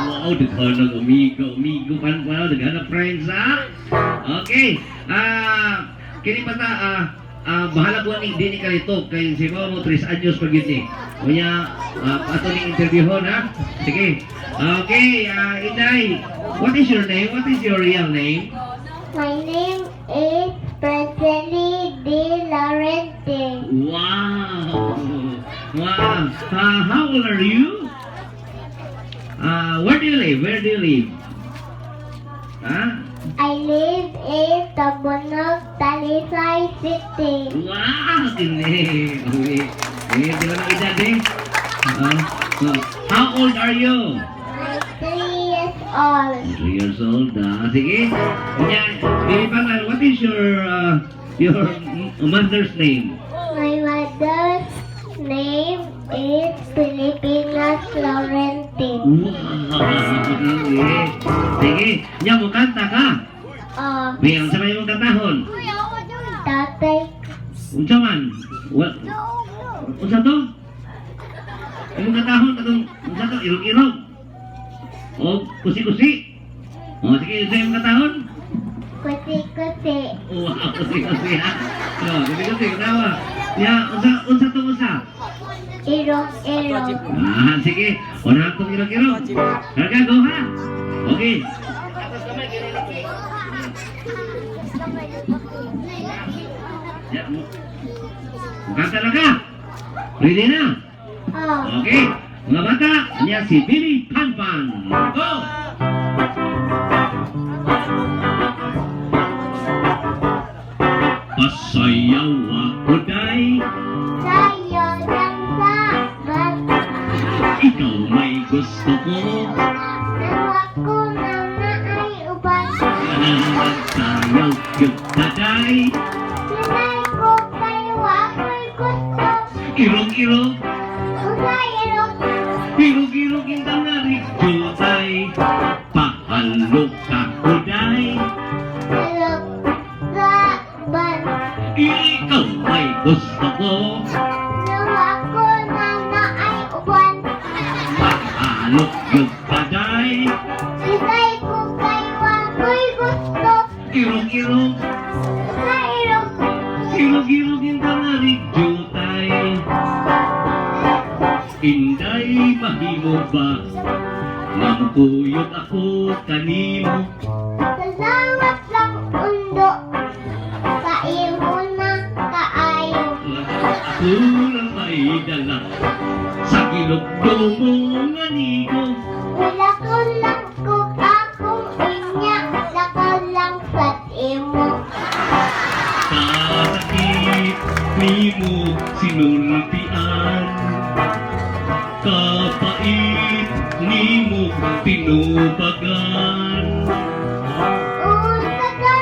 Wow, daghan ng amigo, amigo pan pa, daghan ng friends, ha? Okay. Kini bata, bahala ko ni dini kalito kay si mama mo 3 anyos pag yun ni. Unya, ato ning interviewon, ha? Sige. Okay, Inday, what is your name? What is your real name? My name is Presley D. Laurente. Wow. How old are you? Where do you live? Where do you live? Huh? I live in Tabunok, Talisay City. Wow! Kini. Okay. Eh, di ba ng edad eh? How old are you? I'm 3 years old. 3 years old. Ah, sige. Nya, Baby Pangan, what is your mother's name? My mother's name is Filipinas Laurente. Wow! Sige. Sige. Nya, mo kanta ka. Oh, Biang sa may mong kantahon. Tatay. Unsa man? Unsa to? Imong kantahon katong unsa to? Irog-irog. O kusi-kusi. O sige, unsa imong kantahon? Kusi-kusi. Wow, kusi-kusi ha. Oh, kusi-kusi katawa. Ya, unsa unsa to unsa? Irog-irog. Ah, sige. Una tong irog-irog. Karga go ha. Okay. Atos kamay kay Liki. Ya, mo. Kanta na ka. Ready na? Oh. Okay. Mga bata, niya si Billy Panpan. Go! Pasayaw ako day, Sayo lang sa bag. Ikaw may gusto ko. Nawa ko na naay uban. Magsayaw yung taday, Sinay ko kay wako'y gusto. Irog-irog, Usay irog. Irog-irog indang narigutay. Pahalo ka kuday, Irog sa ban. Ikaw may gusto ko. Nawa ko na naay uban. Pahalo yung taday, Sinay ko kay wako'y gusto. Irog-irog, Usay irog. Irog-irog indang narigutay. Inday, mahimo ba? Mamukuyot ako kanimo. Salamat lang undo. Sa imo na kaayo. Ako lang may dala sa kilog mo nga nigo. Wala ko lang kung akong inya. Lakaw lang sa imo. Kasakit nimo sinultian, kapait nimo tinubagan. Unsa ka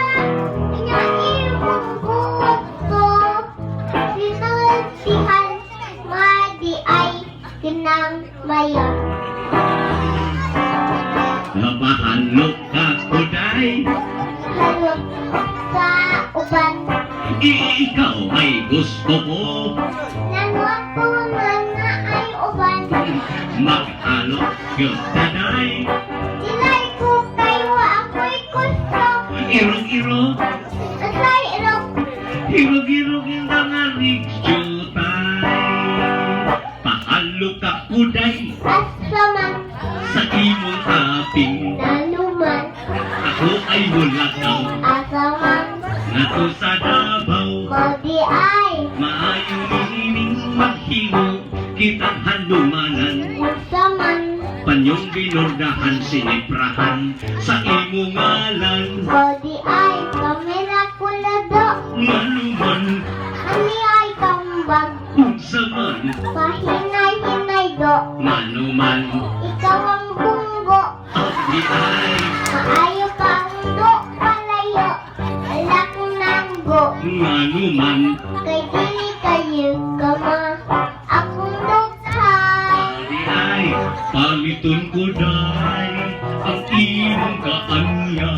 nga imong gusto, sinultihan madi ay kinang mayon. Napahalok ka kuday, Halok sa uban. Ikaw ay gusto ko. Nanwa ko nga na ay uban. Maghalok yung taday, Dilay ko kay wa ako'y gusto. Irog-irog, Usay irog. Irog-irog indang arigjutay. Pahalo ka kuday, Asa man. Sa imong aping. Nanuman. Ako ay wala kang Asa man. Nato sa Davao. Mao di ay. Maayo niining maghimo kitang handumanan. Unsa man. Panyong binordahan siniprahan sa imong ngalan. Mao di ay kamera kulado. Manuman. Ani ay kambag. Unsa man. Pahinay-hinay do. Manuman. Ikaw ang bunggo. Di ay. Maayo kang do palayo. Wala kong nanggo. Manuman. Kay dili kayo kama akong dughay. Di ay paliton ko day ang imong kaanya.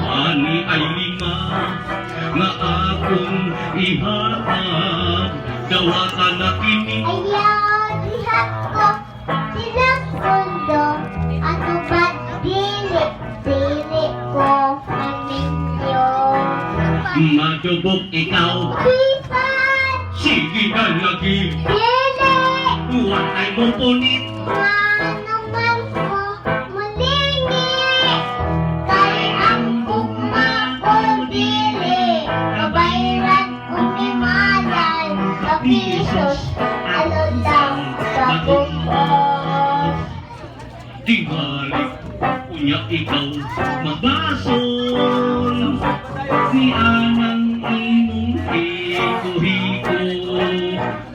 Ani ay lima nga akong ihatag. Dawatan na kini. Ayaw dihat ko sila kundo. Matubok ikaw. Bisan. Sige na lagi. Dili. Walay mo punit. Manuman ko mulingi. Kay ang gugma ko dili. Kabayran umimalan. Kapisos. Ano lang kagumpos. Tingali, unya ikaw mabasol. Ni anang imong hiko-hiko.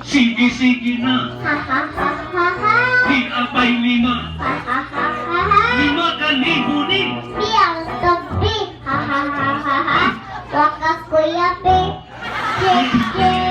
Sige, sige na. Ha ha ha ha ha. Di apay 5. Ha ha ha ha ha. 5,000 ni. Biyang tabi. Ha ha ha ha ha. Waka kuya be. Chik chik.